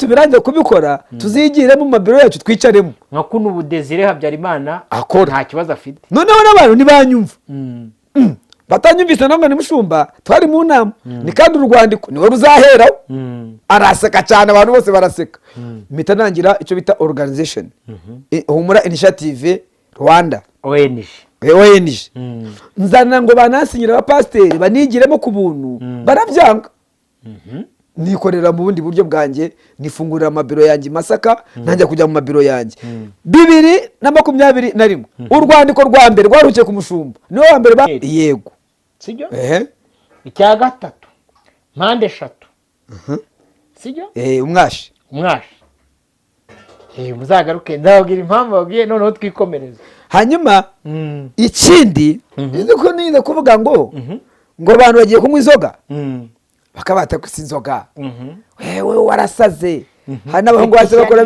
Nitubirangiza kubikora, tuzigire mu mabiro yacu, twicaremo. Nka kuno ubu Desire Habyarimana Akora. Nta kibazo afite. Noneho n'abantu ntibanyumva. Batanyumvise nabwo ni mushumba, twari mu nama, ni kandi urwandiko niwe ruzaheraho. Araseka cyane, abantu bose baraseka. Mpita nangira icyo bita organization, Humura Initiative Rwanda. ONG. ONG. Nzana ngo banasinyire abapasiteri banigiremo ku buntu, barabyanga. Nikorera mu bundi buryo bwanjye, nifungurira amabiro yanjye i Masaka, ntanjya kujya mu mabiro yanjye. 2021, urwandiko rwa mbere rwarukiye ku mushumba, niwe wa mbere yego. Sibyo? Ehe. Icya gatatu, mpande eshatu, sibyo? Eh, umwashi. Umwashi. Muzagaruke, nzababwira impamvu babwiye, noneho twikomereze. Hanyuma ikindi nzi ko nize kuvuga ngo abantu bagiye kunywa inzoga, bakabata ko si inzoga, wewe warasaze. Hari n'abahungu bose bakora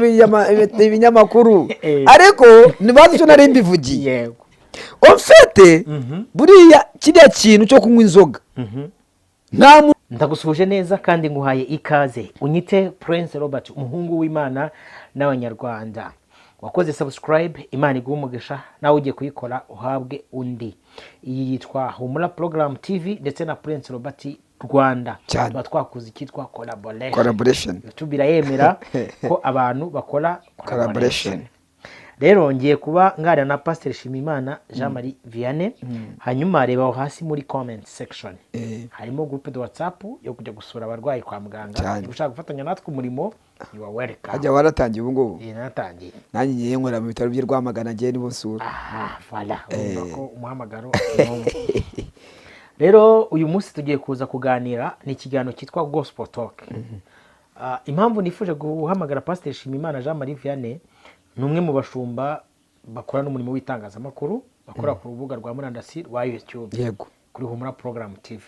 ibinyamakuru, ariko ntibazi icyo nari mbivugiye. En fait, buriya kiriya kintu cyo kunywa inzoga, nta muntu Ndagusuhuje neza kandi nguhaye ikaze. Unyite Prince Robert, umuhungu w'Imana n'Abanyarwanda. Wakoze subscribe, Imana iguhe umugisha. Nawe ugiye kuyikora uhabwe undi. Iyi yitwa Humura Program TV ndetse na Prince Robert Rwanda. Cyane. Tuba twakoze icyitwa collaboration. Collaboration. YouTube irayemera ko abantu bakora Collaboration. Rero ngiye kuba nganira na Pasiteri Shimimana Jean Marie Vianney. Hanyuma reba aho hasi muri comment section, harimo groupe de WhatsApp yo kujya gusura abarwayi kwa muganga. Cyane. Niba ushaka gufatanya natwe umurimo, you are welcome. Hajya waratangiye ubu ngubu? Eh, naratangiye. Nanjye ngiye nkorera mu bitaro by'i Rwamagana, ngiye nibo nsura. Aha, voilà, urumva ko umuhamagaro ni umwe. Rero uyu munsi tugiye kuza kuganira, ni ikiganiro cyitwa Gospel Talk. Impamvu nifuje guhamagara Pasiteri Shimimana Jean Marie Vianney, ni umwe mu bashumba bakora n'umurimo w'itangazamakuru, bakora ku rubuga rwa murandasi rwa YouTube, kuri Humura Program TV.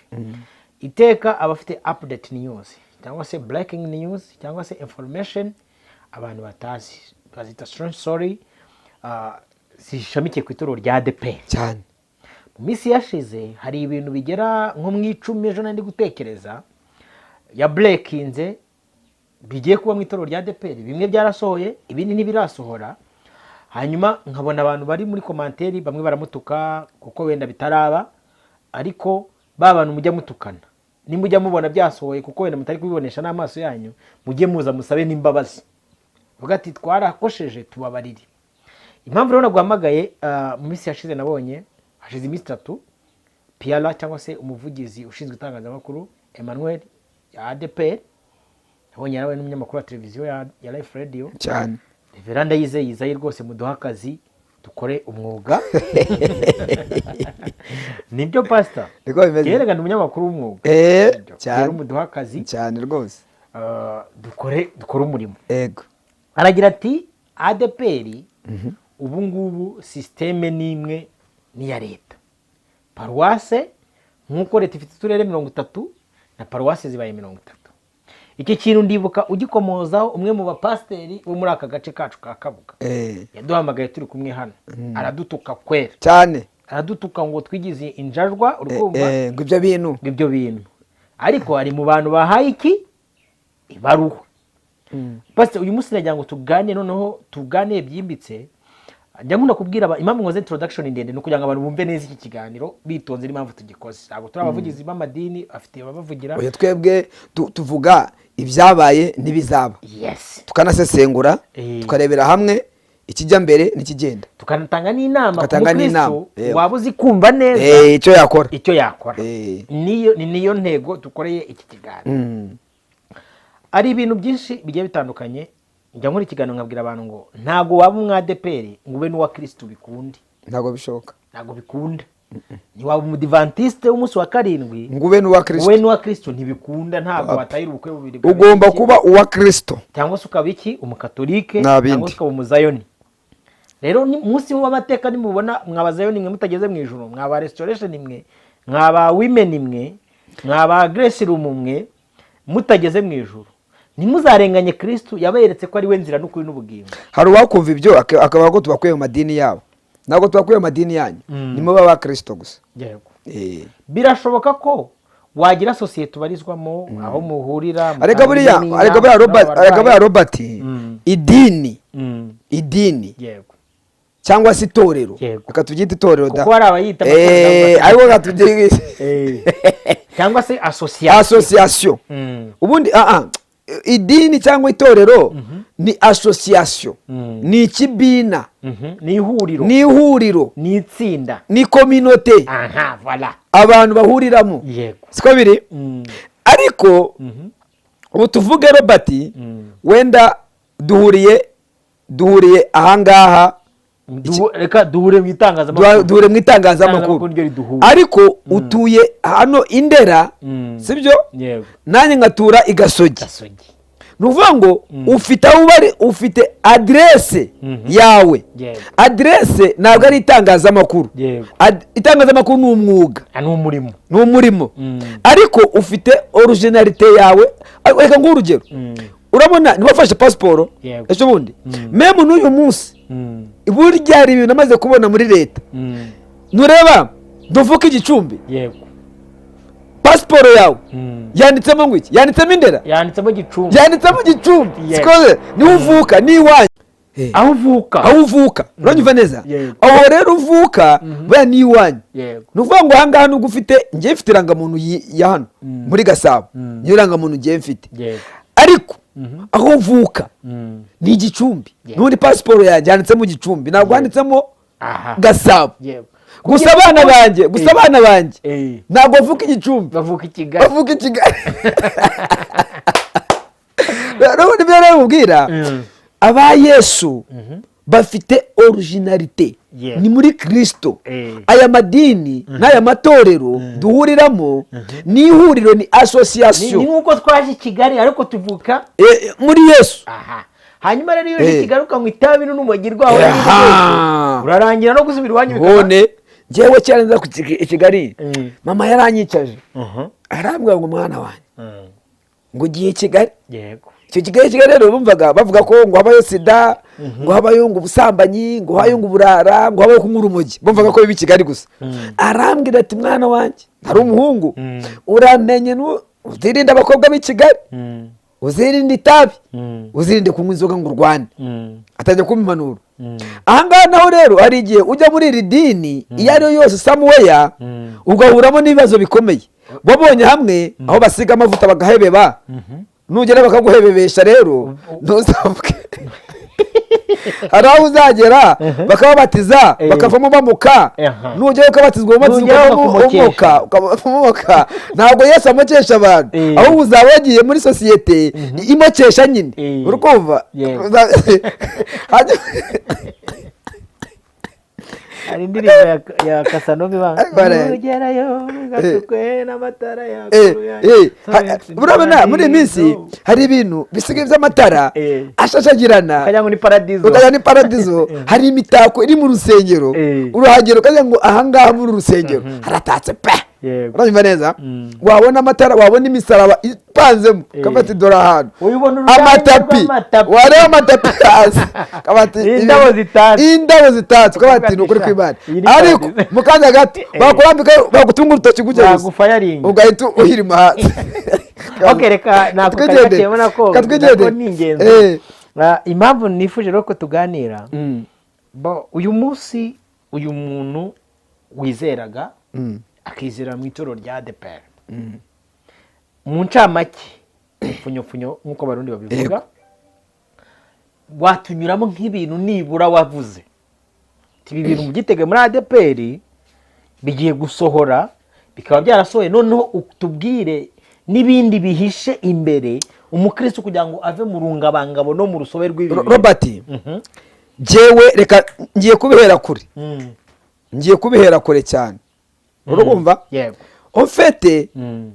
Iteka aba afite update news cyangwa se breaking news cyangwa se information abantu batazi, bazita strange story, zishamikiye ku itorero rya ADEPR. Mu minsi yashize hari ibintu bigera nko mu 10, ejo nari ndi gutekereza, ya breakinze bigiye kuba mu itorero rya ADEPR. Bimwe byarasohoye, ibindi ntibirasohora. Hanyuma nkabona abantu bari muri commentaire, bamwe baramutuka kuko wenda bitaraba. Ariko ba bantu mujya mutukana, nimujya mubona byasohoye, kuko wenda mutari kubibonesha n'amaso yanyu, mujye muza musabe n'imbabazi, vuga ati: "Twarakosheje, tubabarire." Impamvu rero naguhamagaye, mu minsi yashize nabonye, hashize iminsi 3, PR cyangwa se umuvugizi ushinzwe itangazamakuru Emmanuel ya ADEPR, nabonye yarabaye n'umunyamakuru wa televiziyo ya Life Radio. Reverend Ndayizeye Izayi, rwose muduhe akazi dukore umwuga. Nibyo, pastor? Niko bimeze. Yerega ni umunyamakuru w'umwuga. Nibyo. Cyane. Rero muduhe akazi, Cyane rwose. dukore umurimo. Aragira ati: "ADEPR ubu ngubu système ni imwe n'iya leta, paruwase nk'uko leta ifite uturere 30, na paruwase zibaye 30." Iki kintu ndibuka ugikomozaho, umwe mu bapasiteri bo muri aka gace kacu ka Kabuga yaduhamagaye turi kumwe hano, aradutuka kwera. Aradutuka ngo twigize injajwa, uri kumva? Ngo ibyo bintu. Ngo ibyo bintu, ariko ari mu bantu bahaye iki ibaruwa. Pasiteri, uyu munsi nagira ngo tuganire, noneho tuganire byimbitse. Njya nkunda kubwira impamvu nkoze introduction ndende ni ukugira ngo abantu bumve neza iki kiganiro bitonze n'impamvu tugikoze. Ntabwo turi abavugizi b'amadini, afite ababavugira. Oya, twebwe tuvuga ibyabaye n'ibizaba, tukanasesengura, tukarebera hamwe ikijya mbere n'ikigenda. Tukanatanga n'inama ku Tugatanga n'inama, mukristo waba uzi kumva neza icyo yakora. Icyo yakora. Niyo ntego dukoreye iki kiganiro. Ari ibintu byinshi bigiye bitandukanye. Njya nkora ikiganiro nkabwira abantu ngo ntabwo waba umwadeperi ngo ube n'uwa Kirisitu bikunde. Ntabwo bishoboka. Ntabwo bikunda. Ntiwaba umudivantiste w'umunsi wa karindwi ngo ube n'uwa ube Kirisito. n'uwa Kirisitu, ntibikunda. Ntabwo watahira ubukwe bubiri bwa Ugomba iki. kuba uwa Kirisito. Cyangwa se ukaba iki, umukatolike, Nta bindi. cyangwa se ukaba umuzayoni. Rero munsi w'amateka, nimubona mwabazayoni mwe mutageze mu ijuru, mwaba Restoration mwe, mwaba Women mwe, mwaba Grace Room mwe mutageze mu ijuru, ntimuzarenganye Kirisitu yaberetse ko ari we nzira n'ukuri n'ubugingo. Hari uwakumva ibyo akavuga ko tubakuye mu madini yabo. Ntabwo tubakuye mu madini yanyu, ni muba ba Kirisito gusa. Birashoboka ko Wagira sosiyete ubarizwamo, aho muhurira, Ariko buriya, mutanga ariko buriya Robert, abarwayi. ariko buriya Robert, idini, idini cyangwa se itorero, reka tubyite itorero da. Kuko hari abayita Ariko reka tubyite Cyangwa se association. Association. Ubundi idini cyangwa itorero ni association, ni ikibina. Ni ihuriro. Ni ihuriro. Ni itsinda. Ni communauté. Aha, voilà. Abantu bahuriramo. Siko biri? Ariko ubu tuvuge, Robert, wenda duhuriye ahangaha. Reka duhure mu itangazamakuru. Duhure mu itangazamakuru. Itangazamakuru niryo riduhuza. Ariko utuye hano i Ndera, sibyo? Yego. Nanjye nkatura i Gasogi. Gasogi. Ni ukuvuga ngo ufite aho ubari, ufite aderese yawe. Aderese ntabwo ari itangazamakuru. Itangazamakuru ni umwuga. Ah, ni umurimo. Ni umurimo. Ariko ufite originalité yawe. Ariko reka nguhe urugero. Urabona ntiwafashe pasiporo Yego. ejo bundi? Même n'uyu munsi, burya hari ibintu amaze kubona muri leta. Ntureba ntuvuka Igicumbi? Yego. Pasiporo yawe yanditsemo ngo iki? Yanditsemo Indera? Yanditsemo Gicumbi. Yanditsemo Gicumbi. Yego. Sikoze niho uvuka, ni iwanyu. Aho uvuka. Aho uvuka, uranyumva neza? Yego. Aho rero uvuka buriya ni iwanyu. Ni ukuvuga ngo ahangaha nubwo ufite, ngewe mfite irangamuntu ya hano muri Gasabo, niyo irangamuntu ngewe mfite. Ariko aho mvuka ni Igicumbi. N'ubundi pasiporo yanjye yanditsemo Gicumbi, ntabwo handitsemo Gasabo. Gusa abana banjye, gusa abana banjye ntabwo bavuka Igicumbi. Bavuka i Kigali. Bavuka i Kigali. N'ubundi ibyo rero mubwira, aba Yesu bafite originalité. Ni muri Kirisito. Aya madini n'aya matorero duhuriramo ni ihuriro, ni association. Ni nk'uko twaje i Kigali ariko tuvuka Muri Yesu. Aha, hanyuma rero iyo uje i Kigali ukanywa itabi n'urumogi rwaho, urarangira no gusubira iwanyu None njyewe kera nza i Kigali, mama yaranyicaje, arambwira ngo: "Mwana wanjye," ngo, "ugiye i Kigali." Icyo Kigali rero bumvaga bavuga ko ngo habayo sida, ngo habayo ngo ubusambanyi, ngo habayo ngo uburara, ngo habayo kunywa urumogi. Bumvaga ko biba i Kigali gusa. Arambwira ati: "Mwana wanjye," hari umuhungu, "uramenye uzirinde abakobwa b'i Kigali, uzirinde itabi, uzirinde kunywa inzoga ngo urwane." Atangiye kumpa impanuro. Ahangaha naho rero hari igihe ujya muri iri dini iyo ari yo yose, somewhere ugahuramo n'ibibazo bikomeye. Wabonye hamwe aho basiga amavuta bagahebeba, nugera bakaguhebebesha rero ntuzavuge. Hari aho uzagera bakababatiza, bakavamo bamuka. Nugera ukabatizwa, ubatizwa Nugera ukavamo bakumokesha. umuka, ukavamo umuka. Ntabwo Yesu amokesha abantu, ahubwo uzaba wagiye muri sosiyete imokesha nyine. Uri kumva? Yego. Hanyuma Hari indirimbo ya Kasanova iba nugerayo gasukwe n'amatara yakuru. Urabona muri iyi minsi hari ibintu bisigaye by'amatara ashashagirana. Ukagira ngo ni paradizo. Ukajya ni paradizo. Hari imitako iri mu rusengero, uruhagera ukagira ngo ahangaha muri uru rusengero haratatse pe. Uranyumva neza? Wabona amatara, wabona imisaraba ipanzemo, ukafata idora ahantu. Uyibona uruyange Amatapi. rw'amatapi. Wareba amatapi hasi ukabati Indabo zitatse. Indabo zitatse, ukabati ni ukuri Ukavuga kw'Imana. ati, "Iyi ni Ariko paradizo." mu kanya gato bakurambika, bagutunga urutoki gutya gusa, Bagufayaringa. ugahita uhirima hasi. Ok, reka nako kari Katwigendere. gakeyemo nako. Katwigendere. Nako ni ingenzi. Impamvu nifuje rero ko tuganira, bo uyu munsi, uyu muntu wizeraga, akizera mu itorero rya ADEPR, mu ncamake, funyofunyo nk'uko Abarundi babivuga, watunyuramo nk'ibintu nibura wavuze uti: "Ibi bintu mubyitege muri ADEPR, bigiye gusohora," bikaba byarasohoye. Noneho utubwire n'ibindi bihishe imbere umukristo kugira ngo ave mu rungabangabo no mu rusobe rw'ibi bintu. Robert, jyewe reka ngiye kubihera kure. Ngiye kubihera kure cyane, urumva? Yego. En fait,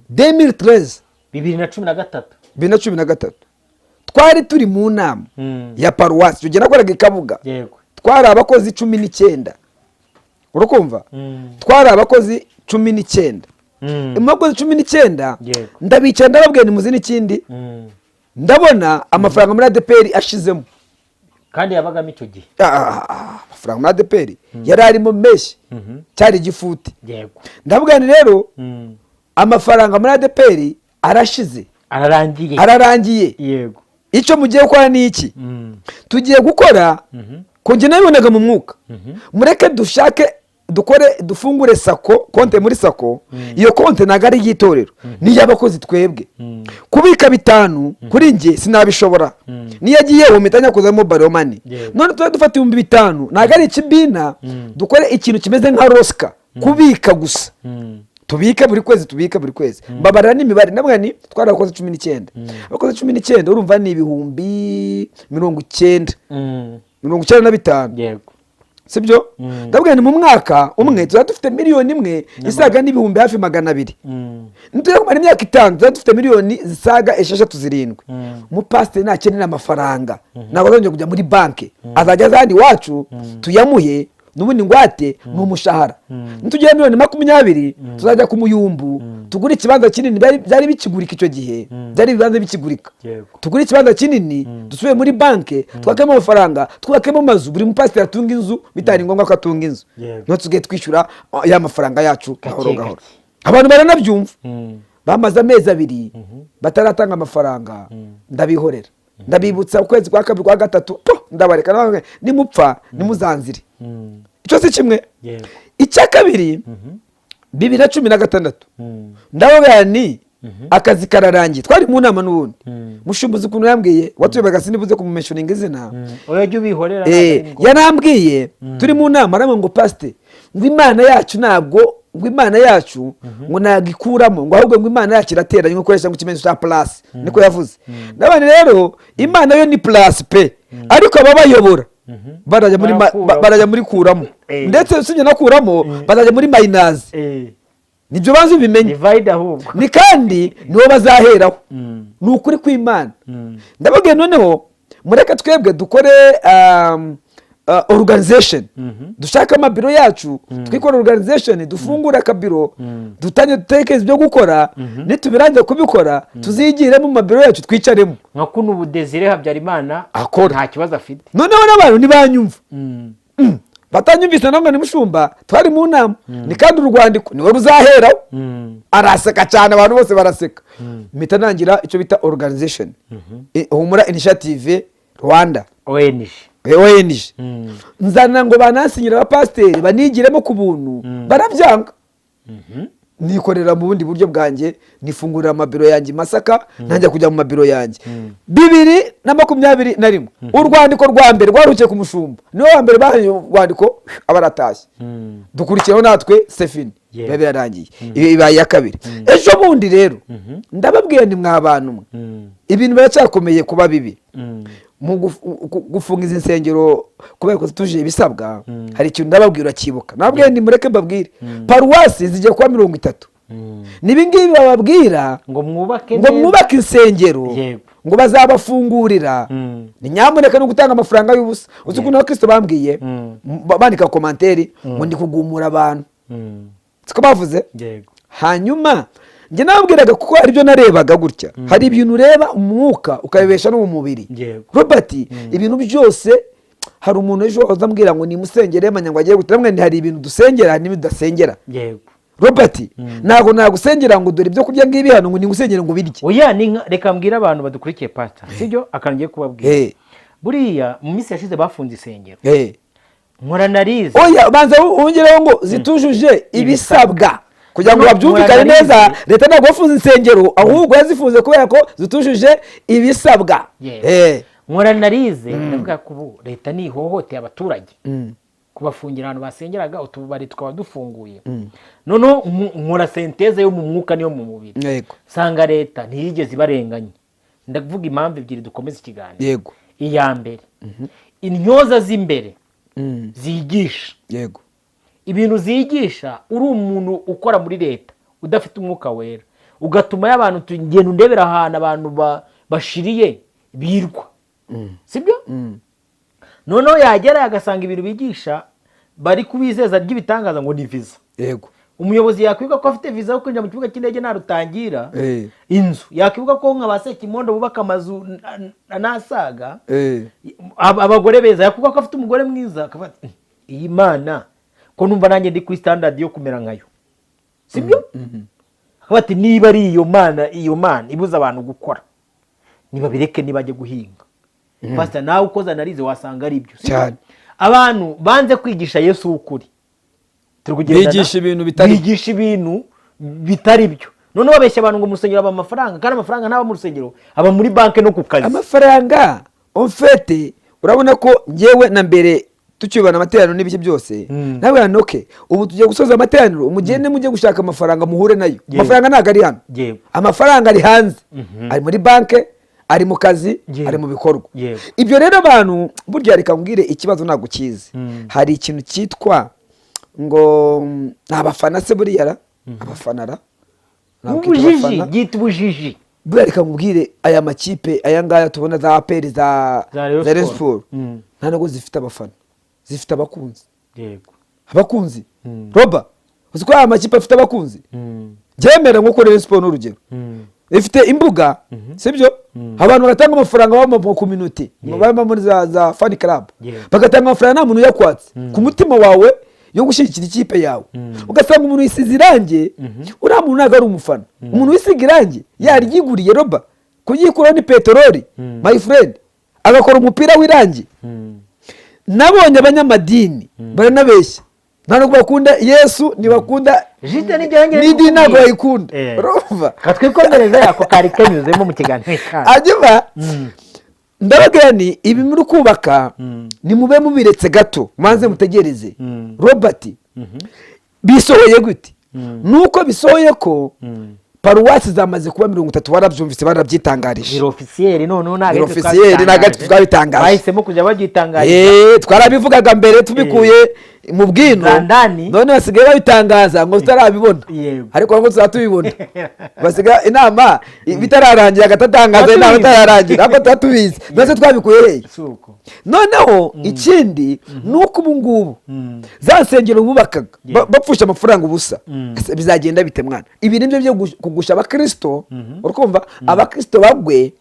2013, 2013. 2013, twari turi mu nama ya paruwasi. Icyo gihe nakoraga i Kabuga. Twari abakozi 19, urakumva? Twari abakozi 19. Mu bakozi 19, ndabicara, ndababwira: "Nimuzi n'ikindi, ndabona amafaranga muri ADEPR ashizemo." Kandi yabagamo icyo gihe? Amafaranga muri ADEPR yari arimo menshi, cyari igifuti. Ndavuga nti rero, Amafaranga muri ADEPR arashize. Ararangiye. Ararangiye. Icyo mugiye gukora ni iki? Tugiye gukora ko njye nabibonaga mu mwuka. Mureke dushake, dukore, dufungure SACCO, konte muri SACCO. Iyo konte ntabwo ari iy'itorero, ni iy'abakozi twebwe. Kubika 5 kuri njye sinabishobora, niyo agiyeho mpita nyakoza mobile money. None tujye dufata 5000, ntabwo ari ikibina, dukore ikintu kimeze nka ROSCA, kubika gusa, tubike buri kwezi, tubike buri kwezi. Mbabarira n'imibare, ndabona ni twari abakozi 19, abakozi 19, urumva ni 90,000, 95. Sibyo? Ndabwira ni mu mwaka umwe tuzaba dufite 1,000,000 isaga n'ibihumbi hafi 200. Nitujya kumara imyaka 5, tuzaba dufite miliyoni zisaga 6, 7. Umupasiteri nakenera amafaranga ntabwo azongera kujya muri banki, azajya aza hano iwacu tuyamuhe, n'ubundi ngwate ni umushahara. Nitugira miliyoni 20, tuzajya ku Muyumbu tugure ikibanza kinini. Byari bikigurika icyo gihe, byari ibibanza bikigurika. Tugure ikibanza kinini, dusubire muri banki twakemo amafaranga, twubakemo amazu, buri mupasiteri atunga inzu, bitari ngombwa ko atunga inzu. Niho tugiye twishyura ya mafaranga yacu Gake gahoro gahoro. gake. Abantu baranabyumva. Bamaze amezi 2 bataratanga amafaranga, ndabihorera, ndabibutsa ukwezi kwa kabiri, kwa gatatu, po, ndabareka. Nababwira, nimupfa nimuzanzire. Icyo si kimwe. Icya kabiri, 2016, ndababwira ni akazi kararangiye. Twari mu nama n'ubundi, mushumbuzi ukuntu yambwiye watuyobaga, sinibuze kumumentioninga izina. Oya, jya ubihorera, ntabwo ari ngombwa. Yarambwiye turi mu nama, arambwira ngo: "Pasite, ngo Imana yacu ntabwo, ngo Imana yacu ngo ntabwo ikuramo, ngo ahubwo ngo Imana yacu irateranya, ngo ikoresha ngo ikimenyetso cya plus." Niko yavuze. N'abandi rero, Imana yo ni plus pe, ariko ababayobora barajya muri Barakuramo. barajya muri kuramo. Ndetse usibye no kuramo, bazajya muri minus. Nibyo, banza ubimenye. Divide ahubwo. Ni kandi nibo bazaheraho, ni ukuri kw'Imana. Ndababwiye, noneho mureke twebwe dukore organization, dushake amabiro yacu, twikore organization, dufungure akabiro, dutangire dutekereze ibyo gukora. Nitubirangiza kubikora, tuzigire mu mabiro yacu, twicaremo. Nka kuno ubu Desire Habyarimana Akora. nta kibazo afite. Noneho n'abantu ntibanyumva. Batanyumvise nabwo ni mushumba, twari mu nama, ni kandi urwandiko niwe ruzaheraho. Araseka cyane, abantu bose baraseka. Mpita nangira icyo bita organization, Humura Initiative Rwanda. ONG. ONG. Nzana ngo banasinyira abapasiteri banigiremo ku buntu, barabyanga. Nikorera mu bundi buryo bwanjye, nifungurira amabiro yanjye i Masaka, ntangira kujya mu mabiro yanjye. 2021, urwandiko rwa mbere rwarukiye ku mushumba, niwe wa mbere bahaye urwandiko, aba aratashye. Dukurikiraho natwe sefini. Biba birarangiye, ibi ibaye iya kabiri. Ejo bundi rero ndababwira ni mwa bantu mwe, ibintu biracyakomeye kuba bibi mu gufunga izi nsengero kubera ko zitujuje ibisabwa. Hari ikintu ndababwira, urakibuka? Nababwiye nti mureke mbabwire, paruwasi zigiye kuba 30. Nibi ngibi bababwira ngo mwubake ngo neza. Mwubake insengero ngo bazabafungurira. Ni nyamuneka no gutanga amafaranga y'ubusa. Uzi ukuntu abakristo bambwiye, bandika commentaire ngo ndi kugumura abantu? Siko bavuze? Yego. Hanyuma njye nababwiraga kuko hari ibyo narebaga gutya, hari ibintu ureba umwuka ukabibesha no mu mubiri. Robert, ibintu byose, hari umuntu ejo uzambwira ngo nimusengere manya ngo agiye gutera mwe, hari ibintu dusengera, hari n'ibintu tudasengera. Robert, ntabwo nagusengera ngo dore ibyo kurya ngibi hano, ngo nigusengere ngo ubirye. Oya, ni reka mbwire abantu badukurikiye, pastor, sibyo? Akantu ngiye kubabwira, buriya mu minsi yashize bafunze insengero, nkora analyse. Oya, banza wongereho ngo zitujuje ibisabwa, kugira ngo No, babyumvikane nkora neza. analyse. Leta ntabwo yafunze insengero, ahubwo yazifunze kubera ko zitujuje ibisabwa. Nkora analyse, ndavuga ko ubu leta ntihohoteye abaturage kubafungira ahantu basengeraga, utubari tukaba dufunguye. Noneho nkora synthèse yo mu mwuka n'iyo mu mubiri, nsanga leta ntiyigeze ibarenganya. Ndavuga impamvu ebyiri, dukomeze ikiganiro. Iya mbere, intyoza z'imbere zigisha ibintu zigisha, uri umuntu ukora muri leta udafite Umwuka Wera, ugatuma y'abantu tugenda undebera ahantu abantu bashiriye birwa, sibyo? Noneho yagera agasanga ibintu bigisha bari kubizeza ry'ibitangaza ngo ni viza. Umuyobozi yakwibuka ko afite viza yo kwinjira mu kibuga cy'indege ntarutangira. Inzu, yakwibuka ko nka ba Sekimondo bubaka amazu n'asaga. Abagore beza, yakwibuka ko afite umugore mwiza, akavuga ati: "Iyi mana ko numva nanjye ndi kuri standard yo kumera nkayo, sibyo?" Bati niba ari iyo Mana, iyo Mana ibuza abantu gukora, nibabireke, nibajye guhinga. Pastor, nawe ukoze analyse wasanga ari byo, sibyo? Cyane. Abantu banze kwigisha Yesu w'ukuri. Turi kugendana? Bigisha ibintu bitari byo. Bigisha ibintu bitari byo. Noneho babeshya abantu ngo mu rusengero haba amafaranga, kandi amafaranga ntaba mu rusengero, aba muri banki no ku kazi. Amafaranga en fait, urabona ko ngewe na mbere tukibana amateraniro n'ibiki byose, nawe noke ubu tugiye gusoza amateraniro, mugende mujye gushaka amafaranga, muhure nayo. Amafaranga ntabwo ari hano. Amafaranga ari hanze, ari muri banki, ari mu kazi, ari mu bikorwa. Ibyo rero abantu burya, reka mbwire, ikibazo ntabwo ukizi. Hari ikintu cyitwa ngo ni abafana se buriya ra, abafana ra. Ntabwo kwita Ubujiji. abafana. Byita ubujiji. Buriya reka nkubwire, aya makipe aya ngaya tubona, za APR, za Za Rayon za Rayon Sport. Sport, nta nubwo zifite abafana, zifite abakunzi. Abakunzi. Roba, uzi ko aya makipe afite abakunzi? Byemera nko Rayon Sport ni urugero, ifite imbuga, sibyo? Abantu bagatanga amafaranga baba ku minute, baba muri za fan club, bagatanga amafaranga nta muntu uyakwatse, ku mutima wawe yo gushyigikira ikipe yawe. Ugasanga umuntu yisize irangi, uriya muntu ntabwo ari umufana. Umuntu wisiga irangi yaryiguriye, roba, kuryikuraho ni peteroli, my friend, agakora umupira w'irangi. Nabonye abanyamadini baranabeshya, nta nubwo bakunda Yesu, ntibakunda Jide, nibyo yongeye n'idini ntabwo kukubwira. bayikunda. Urumva? Katwikomereze, ako kari kanyuzemo mu kiganiro cyacu. Hanyuma ndababwira ni ibi muri kubaka, nimube mubiretse gato, maze mutegereze. Robert, bisohoye gute? Nuko bisohoye ko paruwasi zamaze kuba 30, barabyumvise, barabyitangarije. Biro officiel noneho ntabwo Biro ari twe officiel, ntabwo ari twe twabitangaje. Bahisemo kujya babyitangariza. Twarabivugaga mbere tubikuye mu bwino. Za ndani. None basigaye babitangaza ngo tutarabibona. Ariko ngo tuzaba tubibona, basigaye inama bitararangira agatatangaza inama Tuba tubizi. itararangira, ariko tuba tubizi ndetse twabikuye hehe? Si uko? Noneho ikindi ni uko ubu ngubu za nsengero bubakaga bapfusha amafaranga ubusa. Ese bizagenda bite, mwana? Ibi nibyo byo kugusha abakristo, urikumva? Abakristo bagwe,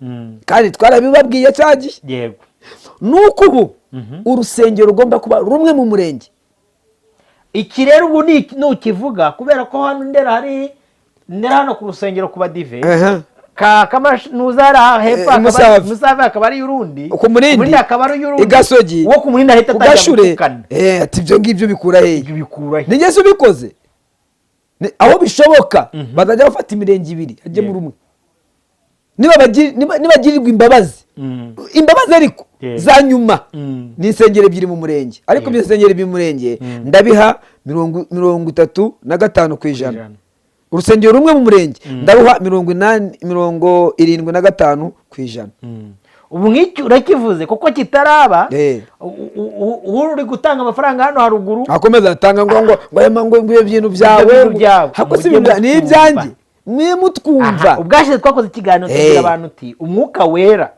kandi twarabibabwiye cya gihe. Nuko ubu urusengero rugomba kuba rumwe mu murenge. Iki rero ubu nukivuga, kubera ko hano Ndera, hari Ndera hano ku rusengero ku Badive, ka kamashnuzara hepfo, Musave. Musave akaba ari urundi. Ku Murindi. Akaba ari urundi. I Gasogi. Uwo ku Murindi ahita Ku atangira Gashure. gutukana. Ati ibyo ngibyo bikura hehe? Ibyo bikura he? Ni njye se ubikoze? Aho bishoboka bazajya bafata imirenge ibiri hajyemo rumwe, nibagirirwa imbabazi, imbabazi ariko za nyuma, ni insengero ebyiri mu murenge. Ariko ibyo insengero ebyiri mu murenge ndabiha 35%. Ijana. Urusengero rumwe mu murenge ndaruha 80, 75%. Ubu nk'icyo urakivuze kuko kitaraba. Ubu uri gutanga amafaranga hano haruguru. Akomeza atanga ngo aya ngo ibyo bintu byawe. Ibyo bintu byawe. Hako si Mujye ibintu ni mutwumva. ibyanjye, mwe mutwumva. Aha, ubwashize twakoze ikiganiro tubwira abantu uti Umwuka Wera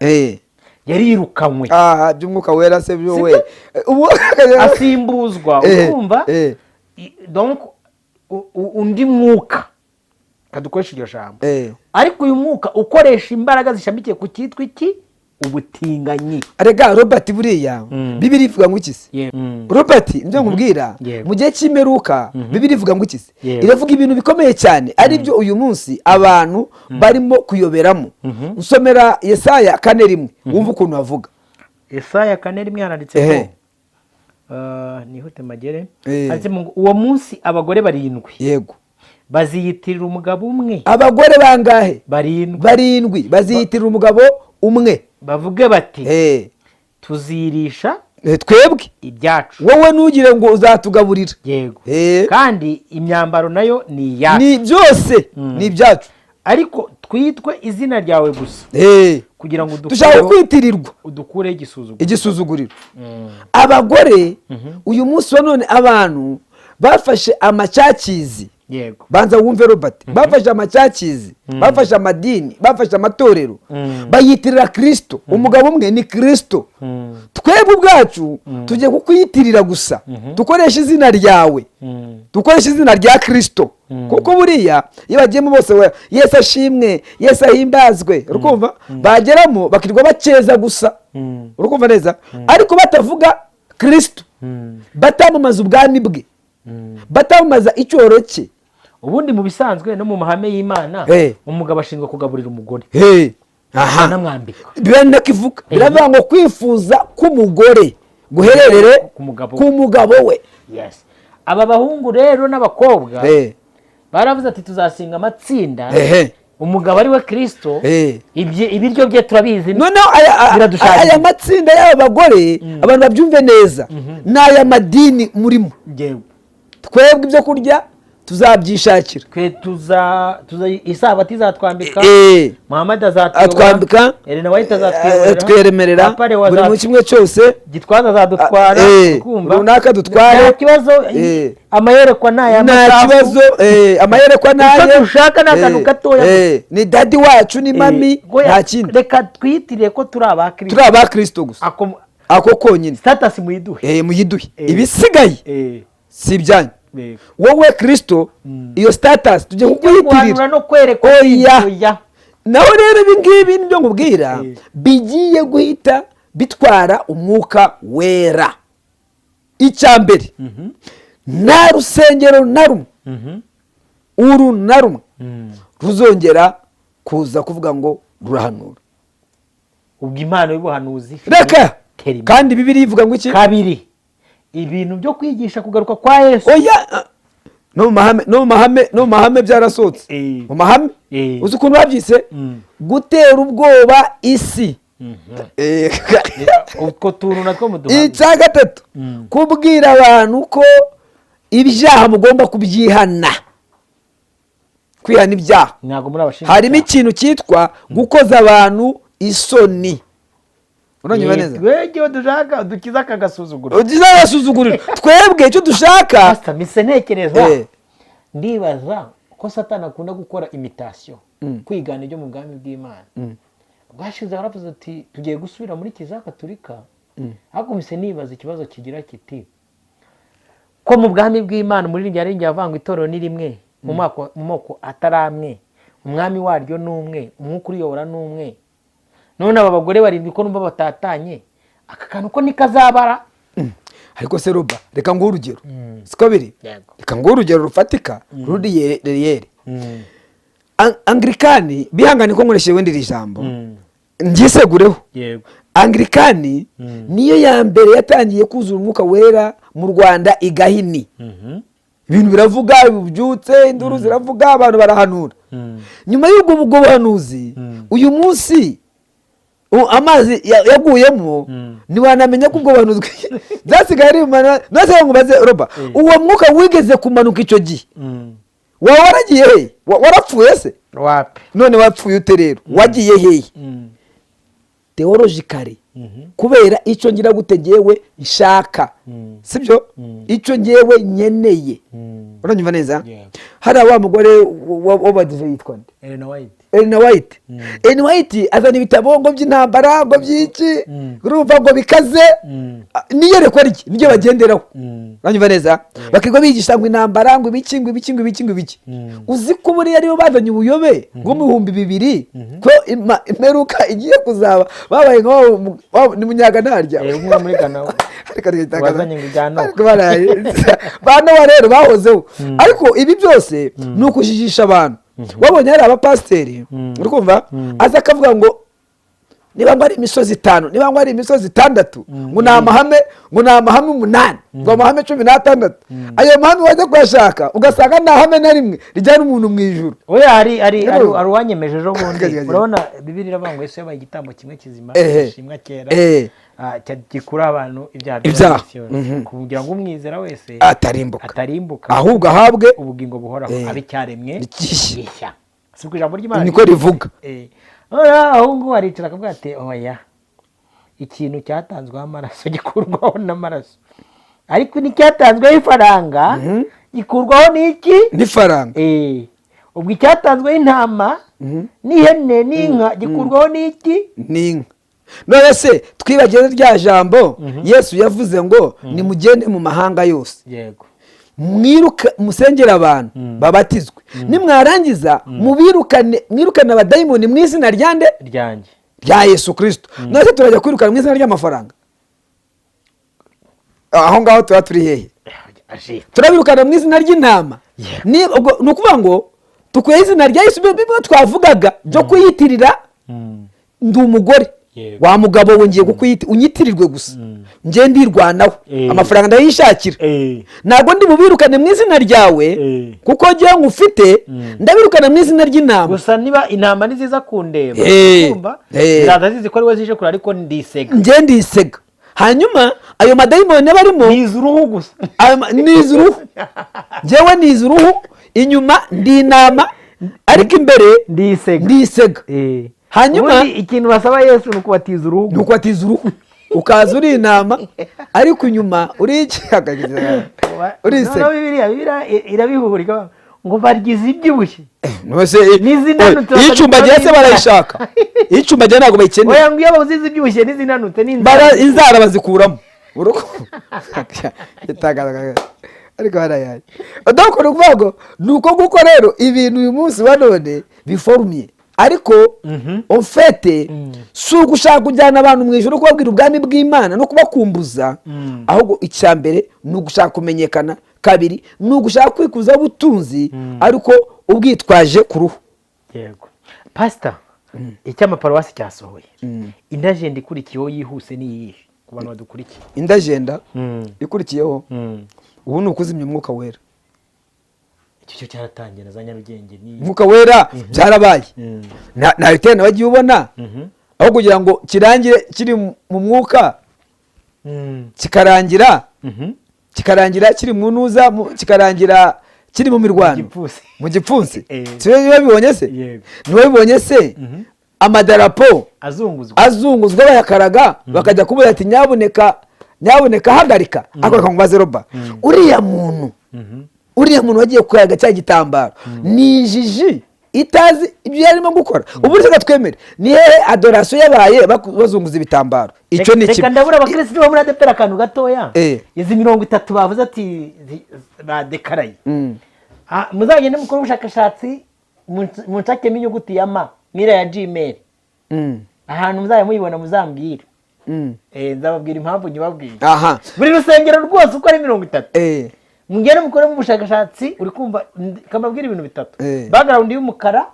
yarirukanywe. Aha by'Umwuka Wera se byo Si we byo? Ubu Asimbuzwa, urumva? Donc undi mwuka, kadukoresha iryo jambo. Ariko uyu mwuka ukoresha imbaraga zishamikiye ku cyitwa iki? Ubutinganyi. Arega Robert, buriya Bibiri ivuga ngo iki se? Robert, nibyo nkubwira. Mu gihe cy'imperuka, Bibiri ivuga ngo iki se? Iravuga ibintu bikomeye cyane, ari byo uyu munsi abantu barimo kuyoberamo. Nsomera Yesaya 4:1, wumva ukuntu havuga. Yesaya 4:1 handitse ngo, nihute magere, handitse ngo uwo munsi abagore barindwi baziyitirira umugabo umwe. Abagore bangahe? Barindwi. Barindwi baziyitirira umugabo umwe. Bavuge bati tuzirisha Twebwe ibyacu. Wowe ntugire ngo uzatugaburira. Kandi imyambaro nayo ni iyacu. Ni byose ni ibyacu. Ariko twitwe izina ryawe gusa, kugira ngo Dushaka kwitirirwa, udukureho igisuzuguro. Igisuzuguriro. Abagore uyu munsi wa none, abantu bafashe amacyakizi. Banza wumve, Robert, bafashe amacyakizi, bafashe amadini, bafashe amatorero, bayitirira Kirisito. Umugabo umwe ni Kirisito. Twebwe ubwacu tugiye kukwiyitirira gusa, dukoresha izina ryawe, dukoresha izina rya Kirisito, kuko buriya iyo bagiyemo bose Yesu ashimwe, Yesu ahimbazwe, urukumva? Bageramo bakirirwa bakeza gusa, urukumva neza? Ariko batavuga Kirisito, batamamaza ubwami bwe, batamamaza icyoro cye. Ubundi mu bisanzwe no mu mahame y'Imana, umugabo ashinzwe kugaburira umugore, Hey, aha. anamwambika. Biranakivuga, biravuga ngo kwifuza k'umugore guhererere ku mugabo ku mugabo we. Yes, aba bahungu rero n'abakobwa baravuze ati: "Tuzasinga amatsinda, umugabo ari we Kirisito, ibiryo bye turabizi." Noneho Biradushagije. aya matsinda y'aba bagore, abantu babyumve neza, ni aya madini murimo. Twebwe ibyo kurya tuzabyishakira. Twe tuza isabato izatwambika, Muhammad azatuyobora, atwambika, Elena White azatwiyoborera, tweremerera Papa Leo buri muri kimwe cyose. Gitwaza azadutwara. Kumva? Runaka dutware. Nta kibazo. Amayerekwa ni aya nta masasu. kibazo, amayerekwa ni Icyo aye. dushaka ni akantu gatoya gusa. Ni daddy wacu, ni mummy, nta kindi. Reka twitire ko turi abakristo. Turi abakristo gusa. Ako. Ako konyine. Status muyiduhe. Muyiduhe. Ibisigaye si ibyanyu. Wowe Kristo, iyo status tujye Ibyo kukuyitirira. guhanura no kwerekwa. Oya. Oya. Naho rero ibi ngibi nibyo nkubwira, bigiye guhita bitwara Umwuka Wera. Icya mbere, nta rusengero na rumwe, uru na rumwe, ruzongera kuza kuvuga ngo rurahanura. Ubwo impano y'ubuhanuzi Reka. Terima. Kandi Bibiliya ivuga ngo iki? Kabiri, ibintu byo kwigisha kugaruka kwa Yesu. Oya, no mu mahame byarasohotse. Mu mahame, uzi ukuntu babyise? Gutera ubwoba isi. Utwo tuntu natwo muduhamye. Icya gatatu, kubwira abantu ko ibyaha mugomba kubyihana, kwihana ibyaha. Ntabwo muri abashinzwe. Harimo ikintu cyitwa gukoza abantu isoni. Uranyumva neza? Twebwe dushaka dukize aka gasuzuguro. Ugize agasuzuguriro. Twebwe icyo dushaka. Pastor, mise ntekereza, ndibaza ko Satani akunda gukora imitation, kwigana ibyo mu bwami bw'Imana. Bwashize baravuze ati: "Tugiye gusubira muri Kiliziya Gatolika." Ariko mise nibaza ikibazo kigira kiti: ko mu bwami bw'Imana umuririmbyi yaririmbye avuga ngo itorero ni rimwe mu moko atari amwe, umwami waryo ni umwe, umwuka uriyobora ni umwe, none aba bagore barindwi ko numva batatanye, aka kantu ko ntikazabara? Ariko se Roba, reka nguhe urugero, siko biri? Yego. Reka nguhe urugero rufatika ruri réel. Anglikani, bihangane ko nkoresheje wenda iri jambo, ngisegureho. Anglikani niyo ya mbere yatangiye kuzura Umwuka Wera mu Rwanda, igahini ibintu biravuga, bibyutse, induru ziravuga, abantu barahanura. Nyuma y'ubwo ubwo buhanuzi, uyu munsi amazi yaguyemo, ntiwanamenya ko ubwo buhanuzi byasigaye ari nase. Ngo baze Roba, uwo mwuka wigeze kumanuka icyo gihe, waba waragiye he? Warapfuye se? Wapi. None wapfuye ute rero? Wagiye hehe? Theologically, kubera icyo ngira gute, ngewe nshaka, sibyo? Icyo ngewe nkeneye. Uranyumva neza? Yeah. Hariya wa mugore w'abadive yitwa nde? Elena White. Elena White. Elena White azana ibitabo ngo by'intambara, ngo by'iki, urumva ngo bikaze. N'iyerekwa rye niryo bagenderaho. Uranyumva neza? Bakirirwa bigisha ngo intambara, ngo ibiki, ngo ibiki, ngo ibiki, ngo ibiki. Uzi ko buriya aribo bazanye ubuyobe bwo mu 2000, ko imperuka igiye kuzaba, babaye nka ni munyaganarya. Umwe muri Ghana Ariko reka wazanye ngo ibya Nowa. Ariko baraye ba Nowa rero bahozeho. Ariko ibi byose ni ukujijisha abantu. Wabonye hari abapasiteri, uri kumva, aza akavuga ngo niba ngo ari imisozi itanu, niba ngo ari imisozi itandatu, ngo ni amahame, ngo ni amahame 8, ngo amahame 16. Ayo mahame wajya kuyashaka ugasanga nta hame na rimwe rijyana umuntu mu ijuru. Oya, hari Rero- hari uwanyemeje ejo bundi. Kazi, kazi. Urabona Bibiliya iravuga ngo Yesu yabaye igitambo kimwe kizima gishimwa kera, gikura abantu ibyaha Ibyaha. by'isi yose, kugira ngo umwizera wese atarimbuka, atarimbuka, ahubwo ahabwe ubugingo buhoraho, abe icyaremwe gishya. Gishya. Si ku ijambo ry'Imana Niko rivuga. Noneho aho nguho aricara akavuga ati: "Oya, ikintu cyatanzweho amaraso gikurwaho n'amaraso, ariko n'icyatanzweho ifaranga gikurwaho n'iki?" N'ifaranga. Ubwo icyatanzweho intama n'ihene n'inka gikurwaho n'iki? N'inka. None se twibagiwe rya jambo Yesu yavuze ngo: "Nimugende mu mahanga yose, mwiruka musengere abantu babatizwe, nimwarangiza mubirukane, mwirukane abadayimoni mu izina rya nde?" Ryanjye. Rya Yesu Kirisito. None se turajya kwirukana mu izina ry'amafaranga? Aho ngaho tuba turi hehe? Aje. Turabirukana mu izina ry'intama? Ni ukuvuga ngo tukuyeho izina rya Yesu, bimwe twavugaga byo kuyitirira, ndi umugore. Wa mugabo we, ngiye kukwita unyitirirwe gusa, njye ndirwanaho, amafaranga ndayishakira. Ntabwo ndi bubirukane mu izina ryawe, kuko ngewe ngufite, ndabirukana mu izina ry'intama. Gusa niba intama ni ziza kundeba, kumva, ziraza zizi ko ari we zije kure, ariko ndisega. Njye ndisega, hanyuma ayo madayimoni aba arimo. Niza uruhu gusa. Niza uruhu, njyewe niza uruhu, inyuma ndi intama, ariko imbere ndisega. Ndisega. Hanyuma Ubundi ikintu basaba Yesu ni ukubatiza uruhu ni gusa. Ukubatiza uruhu, ukaza uri intama, ariko inyuma uri iki? Urisega. Noneho Bibiliya irabihuhura ngo baryize ibyibushye. None N'izinanutse. iyo icumbagiye se barayishaka? Iyo icumbagiye ntabwo bayikeneye. Oya, ngo iyo babuze izibyibushye n'izinanutse n'inzara. Inzara bazikuramo. Ariko harayaye. Donc ni ukuvuga ngo ni uko nguko rero ibintu uyu munsi wa none biforumye, ariko en fait si ugushaka kujyana abantu mu ijoro, kubabwira ubwami bw'Imana no kubakumbuza, ahubwo icya mbere ni ugushaka kumenyekana, kabiri ni ugushaka kwikuza ubutunzi, ariko ubwitwaje ku ruhu. Yego pasita, icy'amaparuwasi cyasohoye, indi agenda ikurikiyeho yihuse ni iyihe ku bantu badukurikiye? Indi agenda ikurikiyeho ubu ni ukuzimya Umwuka Wera. Icyo cyo cyaratangiye na za Nyarugenge ni Umwuka Wera byarabaye. Nta biterane wagiye ubona, aho kugira ngo kirangire kiri mu mwuka, kikarangira kiri mu ntuza, kikarangira kiri mu mirwano. Gipfunsi. Mu gipfunsi. Si we wabibonye se? Yego. Ntiwabibonye se amadarapo azunguzwa? Azunguzwa, bayakaraga, bakajya kubuza ati: "Nyabuneka, nyabuneka, hagarika." Ariko reka nkubaze roba, uriya muntu wagiye kuyaga cya gitambaro ni injiji itazi ibyo yarimo gukora? Ubu reka twemere, ni hehe adoration yabaye bazunguza ibitambaro? Icyo ni Reka kimwe. ndabura abakirisitu bo muri ADEPR akantu gatoya. Izi 30 bavuze ati badekaraye, muzagende mukore ubushakashatsi, munshakemo inyuguti ya M n'iriya ya Gmail. Ahantu muzajya muyibona muzambwire. Nzababwira impamvu nyibabwiye. Buri rusengero rwose uko ari 30, mugende mukoremo ubushakashatsi. Uri kumva, kamabwira ibintu bitatu: background y'umukara,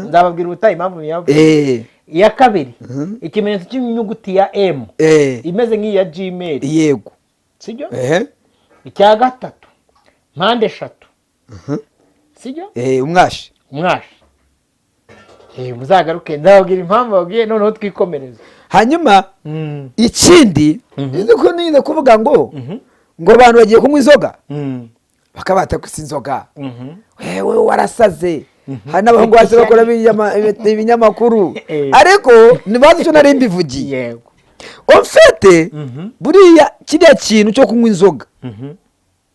nzababwira ubutaha impamvu nyibabwiye. Iya kabiri, ikimenyetso cy'inyuguti ya M imeze nk'iya Gmail. Sibyo? Icya gatatu, mpande eshatu, sibyo? Umwashi. Umwashi. Muzagaruke nzababwira impamvu babwiye, noneho twikomereze. Hanyuma ikindi ni ko nize kuvuga ngo abantu bagiye kunywa inzoga, bakabata ko inzoga, wewe warasaze. Hari n'abahungu bazi bakora ibinyamakuru, ariko ntibazi icyo nari mbivugiye. En fait buriya kiriya kintu cyo kunywa inzoga,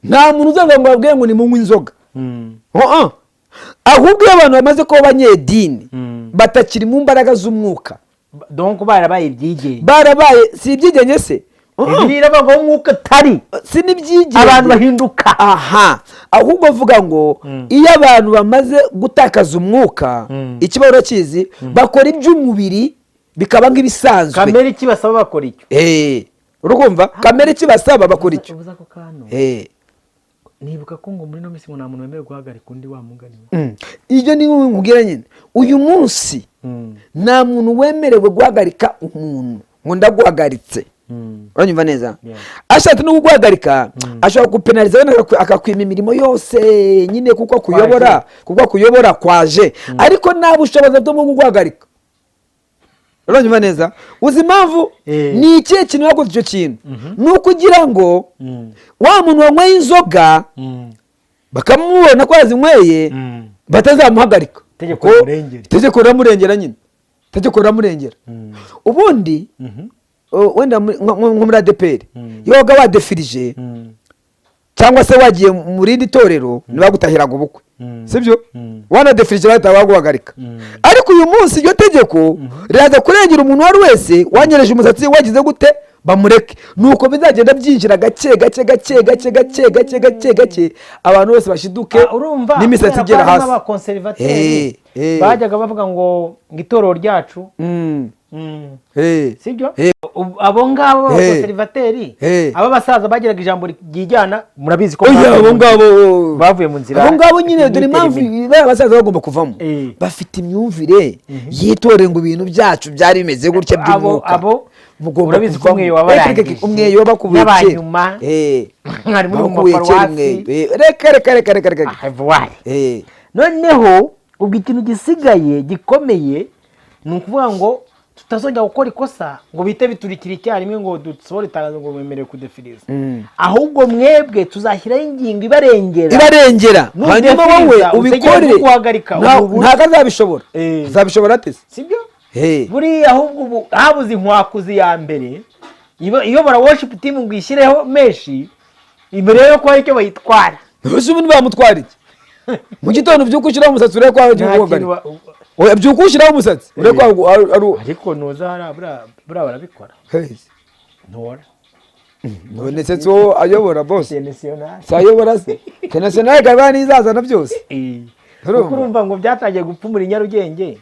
nta muntu uzavuga ngo babwiye ngo nimunywe inzoga. Oh, ahubwo iyo abantu bamaze kuba abanyedini, batakiri mu mbaraga z'umwuka, Donc barabaye ibyigenge. Barabaye, si ibyigenge se? Bibiliya iravuga ngo umwuka utari Si n'ibyigenge. abantu bahinduka. Aha, ahubwo avuga ngo iyo abantu bamaze gutakaza umwuka, ikibazo urakizi, bakora iby'umubiri bikaba nk'ibisanzwe. Kamere ikibasaba bakora icyo. Urumva, kamere ikibasaba bakora icyo. Ubuze ako kantu. Nibuka ko ngo muri ino minsi ngo nta muntu wemerewe guhagarika undi wa mugani we. Ibyo ni nk'ubu nkubwira nyine, uyu munsi nta muntu wemerewe guhagarika umuntu ngo ndaguhagaritse. Uranyumva neza? Yeah. Ashatse no kuguhagarika, ashobora kupenaliza wenda akakwima imirimo yose nyine, kuko akuyobora, kuko akuyobora kwaje, ariko nta bushobozi bwo kuguhagarika. Uranyumva neza? Uzi impamvu? Ni ikihe kintu wakoze icyo kintu? Ni ukugira ngo wa muntu wanyweye inzoga bakamubona ko yazinyweye, batazamuhagarika. Itegeko Kuko rimurengera. Itegeko riramurengera nyine, itegeko riramurengera. Ubundi wenda nko muri ADEPR, iyo wabaga wadefirije cyangwa se wagiye mu rindi torero, ntibagutahiraga ubukwe, sibyo? Wanadefirije bahita baguhagarika. Ariko uyu munsi iryo tegeko riraza kurengera umuntu uwo ari wese wanyereje umusatsi, wagize gute, bamureke. Nuko bizagenda byinjira gake gake gake gake gake gake gake gake, abantu bose bashiduke Urumva, n'imisatsi kubera ko igera harimo hasi. abakonservateri bajyaga bavuga ngo itorero ryacu Sibyo? Abo ngabo b'abakonservateri, aba basaza bagiraga ijambo ryijyana, murabizi ko Oya, bavuye abo mu ngabo bavuye mu nzira abo ngabo nyine, dore impamvu y'iterambere. bariya basaza bagomba kuvamo. Bafite imyumvire y'itorero ngo ibintu byacu byari bimeze gutya by'umwuka. Abo Mugomba urabizi ko kuvamo. umweyo wabarangije. Reka, umweyo wabakubuye kera. N'abanyuma. Mwari muri mu Bakubuye kera maparuwasi. umweyo. Reka, reka, reka, reka, reka. Ah, voile. Noneho ubwo ikintu gisigaye gikomeye ni ukuvuga ngo tutazongera gukora ikosa ngo bite biturikira icyarimwe, ngo dusohore itangazo ngo bemerewe kudefiriza. Ahubwo mwebwe tuzashyiraho ingingo ibarengera. Ibarengera. Nudefiriza, Hanyuma wowe utegereze ubikore. kuguhagarika, ubu Ntabwo azabishobora. Azabishobora ate se? Sibyo? Buriya ahubwo ubu habuze inkwakuzi ya mbere iyobora worship team ngo ishyireho menshi imbere yo ko hari icyo bayitwara. Ese ubundi bamutwara iki? Mu gitondo ubyuka ushyiraho umusatsi, urebe ko hari Nta guhagarika. kintu Oya, byuka ushyiraho umusatsi, urebe ko ari Ariko nuza hariya buriya barabikora. Hey. Ntora. None se so ayobora bose? National. Si ayobora se national kaba n'izazana byose? Urumva? Kuko urumva ngo byatangiye gupfumura i Nyarugenge.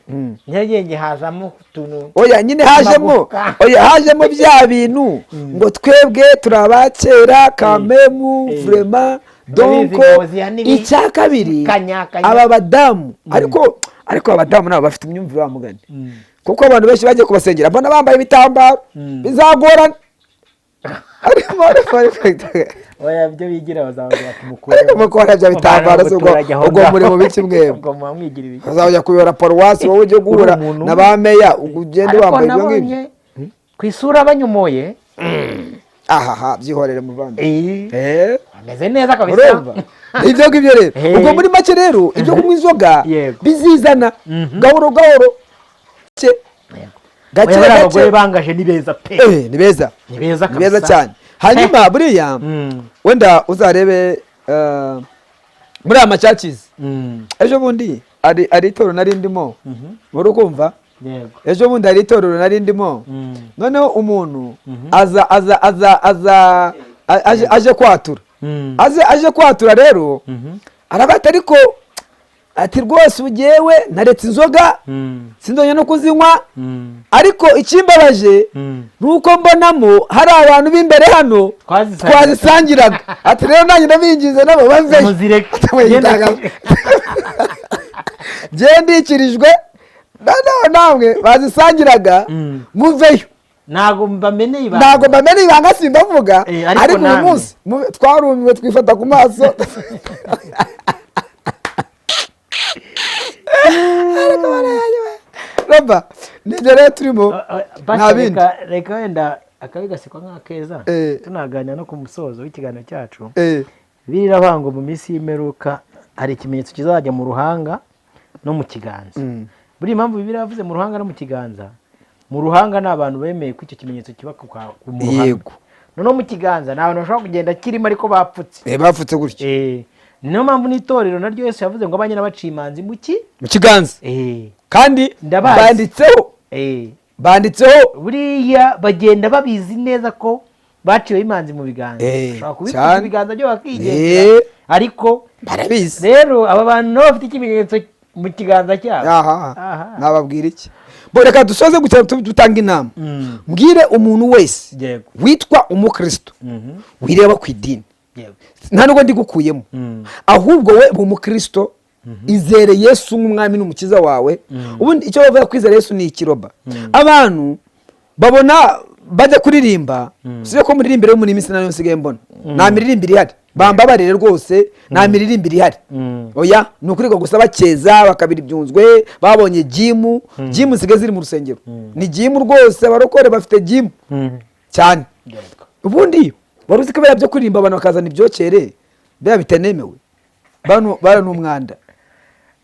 Nyarugenge hazamo utuntu Oya nyine hajemo amagufwa. Oya, hajemo bya bintu ngo twebwe turi abakera kamemu. Vraiment, donc Urabizi, ngo zihana icya kabiri, kanya, kanya. aba badamu, ariko aba badamu nabo bafite imyumvire wa mugani, kuko abantu benshi bagiye kubasengera mbona bambaye ibitambaro, bizagorana, ariko Oya, ibyo bigira bazabanza batumukure. Ariko mukora bya bitambaro se, ubwo muri mu biki mwebwe? Ubwo muba mwigira ibiki? Uzajya kuyobora paruwasi wowe, ujye guhura Uri umuntu na ba meya, ugende Ariko wambaye ibyo ngibyo? nabonye ku isura banyumoye. Ahaha, byihorere muvandi. Ameze neza kabisa. Urumva ibyo ngibyo rero? Ubwo muri make rero, ibyo kunywa inzoga bizizana gahoro gahoro, gake Oya, bariya abagore gake. bangaje ni beza pe. Ni beza. Ni beza Ni beza kabisa. cyane. Hanyuma buriya wenda uzarebe muri aya ma churches, ejo bundi ari itorero nari ndimo, uri kumva? Yego. Ejo bundi hari itorero nari ndimo, noneho umuntu aza aje kwatura. Aje kwatura rero, arabata, ariko ati: "Rwose ugewe naretse inzoga, sinzongera no kuzinywa, ariko ikimbabaje ni uko mbonamo hari abantu b'imbere hano Twazisangiraga. twazisangiraga." Ati: "Rero nanjye ndabinginze nabo baveyo." Muzireke. Ati: "We, njyewe ndikirijwe, noneho namwe bazisangiraga muveyo." Ntabwo mbameneye ibanga. Ntabwo mbamenye ibanga, simbavuga. Ariko Ariko uyu namwe. munsi twarumiwe, twifata ku maso. Ariko barayanywa. Roba nibyo rero turimo. Pastor, Nta bindi. Reka wenda akabi gasekwa nk'akeza. Tunaganira no ku musozo w'ikiganiro cyacu. Biravuga ngo mu minsi y'imperuka hari ikimenyetso kizajya mu ruhanga no mu kiganza. Buriya impamvu Bibiliya yavuze mu ruhanga no mu kiganza, mu ruhanga ni abantu bemeye ko icyo kimenyetso kiba mu ruhanga. Noneho mu kiganza ni abantu bashobora kugenda kirimo ariko bapfutse. Bapfutse gutya. Niyo mpamvu n'itorero naryo Yesu yavuze ngo abanye n'abaciye imanzi mu ki? Mu kiganza. Kandi Ndabazi. banditseho, banditseho. Buriya bagenda babizi neza ko baciwe imanzi mu biganza. Bashobora kubipfuka ibiganza byo bakigendera, ariko Barabizi. rero aba bantu nabo bafite ikimenyetso mu kiganza cyabo. Aha. Aha. Nababwira iki? Bo reka dusoze gutya, dutanga inama. Mbwire umuntu wese witwa umukristo, wireba ku idini, nta nubwo ndigukuyemo, ahubwo we uri umukristo, izere Yesu nk'umwami n'umukiza wawe. Ubundi icyo bavuga kwizera Yesu ni ikiroba. Abantu babona bajya kuririmba, si ko muririmbire yo muri iyi minsi nayo nsigaye mbona nta miririmbire ihari. Bambabarire rwose, nta miririmbire ihari. Oya, ni ukuriga gusa, bakeza bakabira ibyunzwe, babonye gym. Gym zisigaye ziri mu rusengero, ni gym rwose, abarokore bafite gym cyane. Ubundi wari uzi ko biriya byo kuririmba abantu bakazana ibyokere, biriya bitanemewe, bano ni umwanda.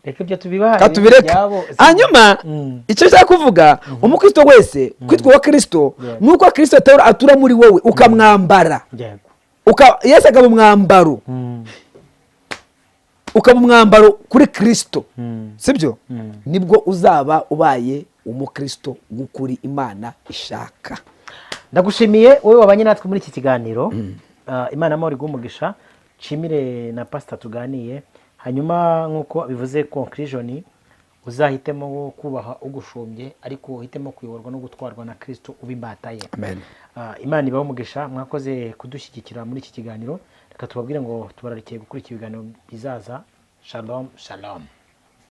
Reka ibyo tubibahe. Katubireke. Ibyabo. Hanyuma icyo nshaka kuvuga, umukristo wese kwitwa uwa Kristo ni uko Kristo atura muri wowe, ukamwambara. Yesu akaba umwambaro, ukaba umwambaro kuri Kristo, sibyo? Nibwo uzaba ubaye umukristo w'ukuri Imana ishaka. Ndagushimiye wowe wabanye natwe muri iki kiganiro. Imana amahoro iguhe umugisha. Nshimire na pasita tuganiye. Hanyuma nk'uko bivuze, conclusion. Uzahitemo kubaha ugushumbye, ariko uhitemo kuyoborwa no gutwarwa na Kristo, uba imbata ye. Amen. Imana ibahe umugisha. Mwakoze kudushyigikira muri iki kiganiro. Reka tubabwire ngo tubararikiye gukurikira ibiganiro bizaza. Shalom, shalom.